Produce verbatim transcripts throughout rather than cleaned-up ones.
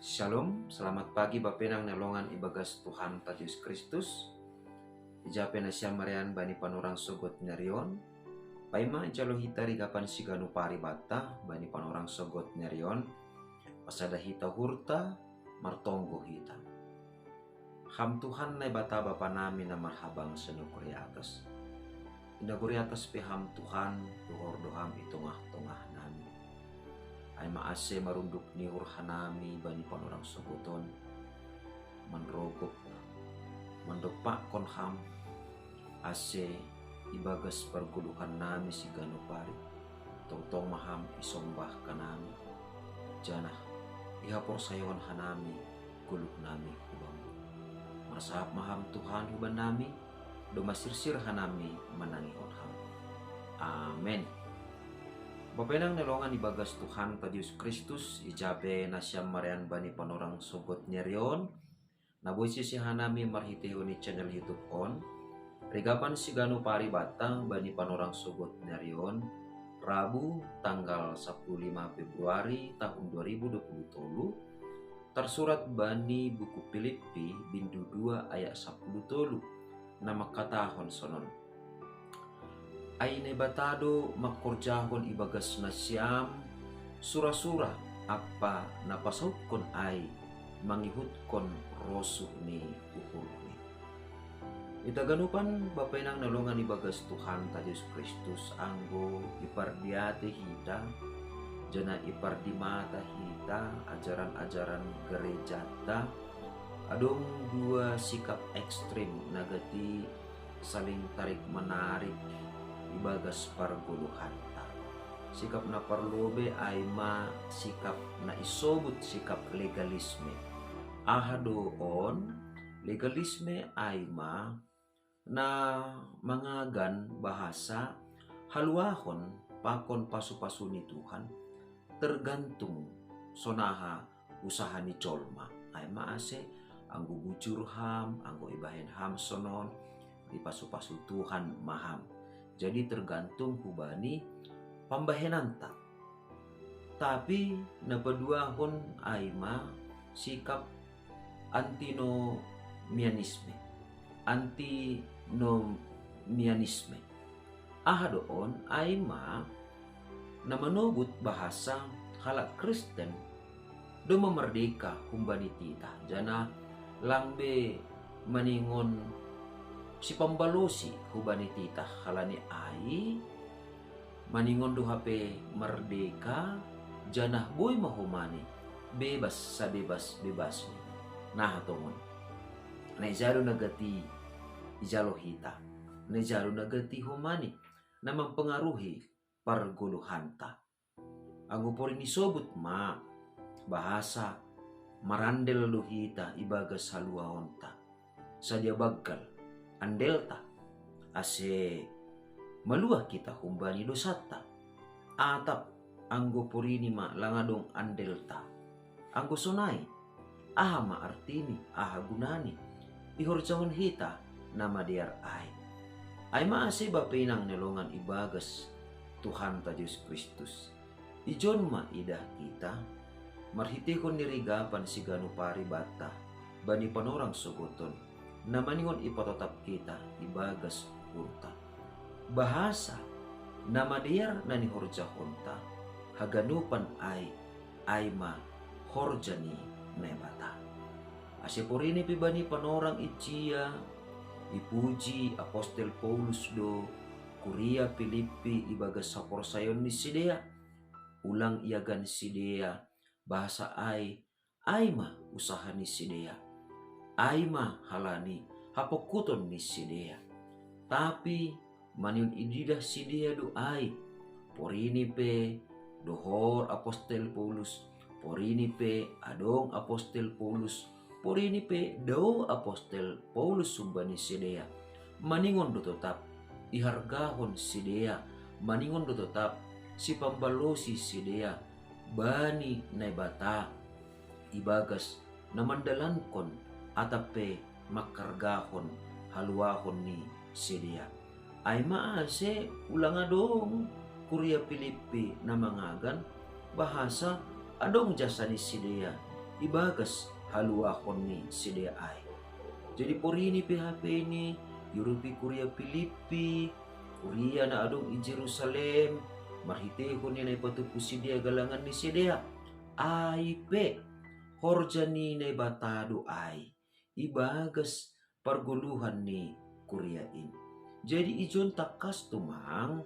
Shalom, selamat pagi bapenang na longan ibagas Tuhan ta Jesus Kristus. Ija pe na siamarean bani panorang sogot nerion, paima jalo hita rigapan siganu pari bata bani panorang sogot nerion, pasada hita hurta, martonggo hita. Ham Tuhan Naibata Bapa nami na marhabang senukuri atas. Inaguri atas pe ham Tuhan, dohor do ham i tongah-tongah nami. Ai ma ase marunduk ni hur hanami bani panorang sogoton, manrogop, mandopakkon ham, ase ibagas pargoluhan nami siganu pari, tongtong ma ham isombah kanami, janah ihaporsayaon hanami goluh nami hubam. Marsahap ma ham Tuhan huban nami, do masirsir hanami manangihon ham. Amen. Bapenang na longan ibagas Tuhan ta Jesus Kristus, ija pe na siamarean bani panorang sogot nerion, na boi sisi hanami marhitehon ni channel YouTube on, rigapan siganu pari bata bani panorang sogot nerion, Rabu tanggal sapuluh lima Februari tahun dua ribu dua puluh tolu, tarsurat bani buku Pilippi bindu dua ayat sapuluh tolu, na mangkatahon sonon. Ai Naibata do mangkorjahon ibagas nasiam sura-sura ampa na pasautkon ai mangihutkon rosuh ni uhurni. Ita ganupan bapenang na longan ibagas Tuhan ta Jesus Kristus anggo ipardiatei hita, janah ipardimata hita ajaran-ajaran gerejata, adong dua sikap ekstrim na gati saling tarik-menarik ibagas pargoluhanta. Sikap na parlobei ai ma sikap na isobut sikap legalisme. Aha do on? Legalisme ai ma na mangagan bahasa haluahon pakon pasu-pasu ni Tuhan, tergantung sonaha usaha ni jolma. Ai ma ase, anggo bujur ham, anggo ibahen ham sonon, dipasu-pasu Tuhan ma ham. Jadi tergantung hubani pambahenanta. Tapi na paduahon ai ma sikap antinomianisme. Antinomianisme. Aha do on? Ai ma na manobut bahasa halak Kristen do mamardeka humbani titah, janah lang be maningon sipambalosi hubani titah, halani ai maningon do hape mardeka, janah boi ma homani bebas sabebas-bebasni. Nah tongon. Na ija do na gati ijalo hita, na ija do na gati homani na mampengaruhi pargoluhanta. Anggo porini sobut ma bahasa marandel do hita ibagas haluaonta. Sadia banggal andelta, ase maluah hita humbani dosanta. Atap anggo porini ma lang adong andelta. Anggo sonai, aha ma artini, aha gunani ihorjahon hita na madear ai? Ai ma ase bapenang na longan ibagas Tuhanta Jesus Kristus. Ijon ma idah hita, marhitehon ni rigapan siganu pari banta bani panorang sogoton, na maningon ipatotap hita ibagas uhurta. Bahasa na madear na nihorjahonta, haganupan ai, ai ma horja ni Naibata. Ase porini pe bani panorang ijia ipuji apostel Paulus do kuria Pilippi ibagas haporsayaon ni sidea, ulang iagan sidea bahasa ai, ai ma usaha ni sidea, ai ma halani hapongkuton ni sidea. Tapi maningon ididah sidea do ai, porini pe dohor apostel Paulus, porini pe adong apostel Paulus, porini pe dao apostel Paulus humbani sidea, maningon do totap ihargahon sidea, maningon do totap sipambalosi sidea bani Naibata ibagas na mandalankon atap pe mangkargahon haluahon ni sidea. Ai ma ase ulang adong kuria Pilippi na mangagan bahasa adong jasa ni sidea ibagas haluahon ni sidea ai. Jadi porini pe hape ni iurupi kuria Pilippi, kuria na adong i Jerusalem, marhiteihon ni na ipatupa sidea galangan ni sidea. Ai pe, horja ni Naibata do ai ibagas pargoluhan ni kuria in. Jadi ijon tangkas tumang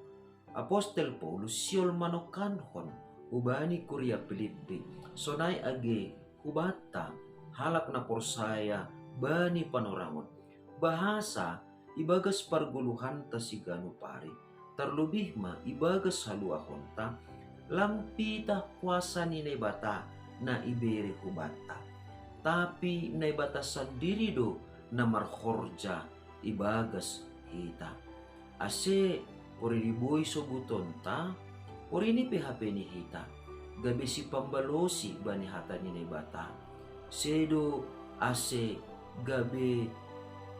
apostel Paulus sihol manokankon hubani kuria Pilippi, sonai age hubanta halak na porsaya bani panorangon, bahasa ibagas pargoluhanta siganup ari, tarlobih ma ibagas haluahonta, lam pitah kuasa ni Naibata na ibere hubanta, tapi Naibata sandiri do na marhorja ibagas hita. Ase porini boi sobutonta, porini pe hape ni hita gabe sipambalosi bani hata ni Naibata. Sedo ase gabe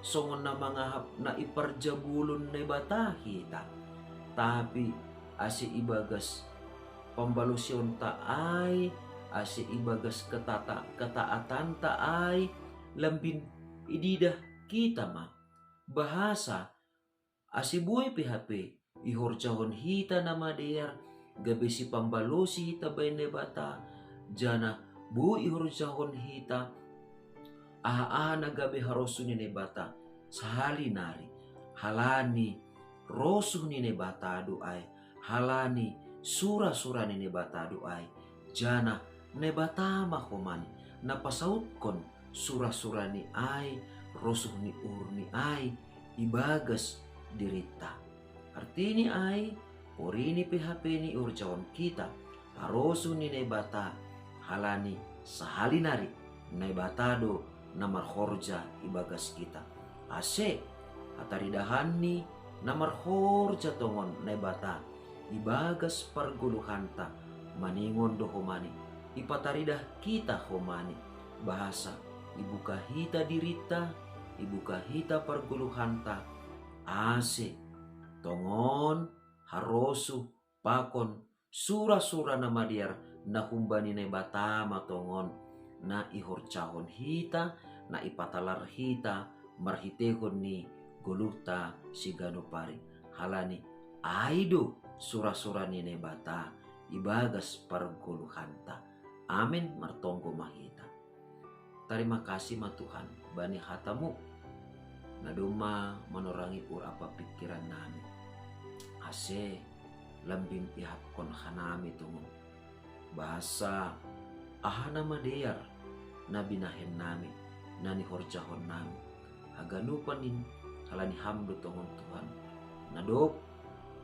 songon na mangahap na iparjabulon Naibata hita, tapi ase ibagas pambalosionta ai, ase ibagas ketata ketaatanta ai, lambin ididah kita ma bahasa ase boi pe hape ihorjahon hita na madear gabe sipambalosi hita baen Naibata, janah boi ihorjahon hita aha-aha na gabe harosuh ni Naibata sahali nari, halani rosuh ni Naibata do ai, halani sura-sura ni Naibata do ai, janah Naibata ma homani na pasautkon sura-sura ni ai, rosuh ni uhur ni ai ibagas dirinta. Artini ai, porini pe hape ni ihorjahon hita harosuh ni Naibata, halani sahali nari Naibata do na marhorja ibagas hita. Ase hataridahanni na marhorja tongon Naibata ibagas pargoluhanta, maningon do homani ipataridah hita homani, bahasa ibuka hita dirinta, ibuka hita pargoluhanta, ase tongon harosuh pakon sura-sura na madear na humbani Naibata ma tongon na ihorjahon hita, na ipatalar hita marhiteihon ni goluhta siganup ari, halani ai do sura-sura ni Naibata ibagas pargoluhanta. Amen. Martonggo ma hita. Tarima kasih ma Tuhan bani hata-Mu na domma manorangi uhur ampa pingkiran nami, ase lambin ihapkon hanami tongon bahasa aha na madear na binahen nami, na nihorjahon nami. Haganupan in halani Ham do tongon Tuhan, na dob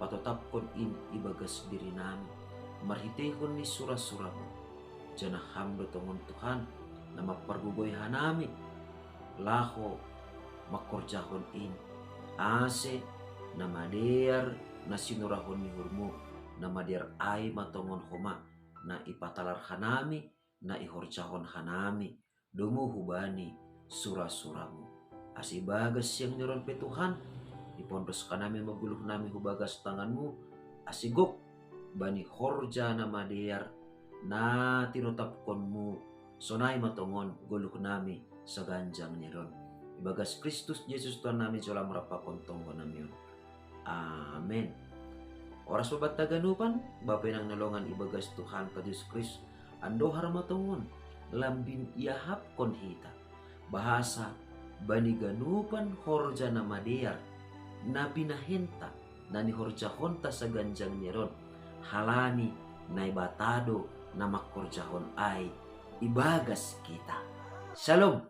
patotapkon in ibagas diri nami marhiteihon ni sura-sura-Mu. Janah Ham do tongon Tuhan na mampargogoi hanami laho mangkorjahon in, ase na madear na sinurahon ni uhur-Mu na madear ai ma tongon homa na ipatalar hanami, na ihorjahon hanami domu hubani sura-sura-Mu. Ase ibagas siang ni roham pe Tuhan, ipondos hanami ma goluh nami hu bagas tangan-Mu, ase gok bani horja na madear na tinotapkon-Mu, sonai ma tongon goluh nami saganjang ni ari on. Ibagas Kristus Jesus Tuhan nami, jolo Ham rap pakon tonggo nami on. Amen. Horas ma banta haganupan, Bapa inang na longan ibagas Tuhanta Jesus Kristus, andohar ma tongon lambin iahapkon hita bahasa bani ganupan horja na madear na binahenta, na nihorjahonta saganjang ni ari on, halani Naibata do na mangkorjahon ai ibagas hita. Shalom.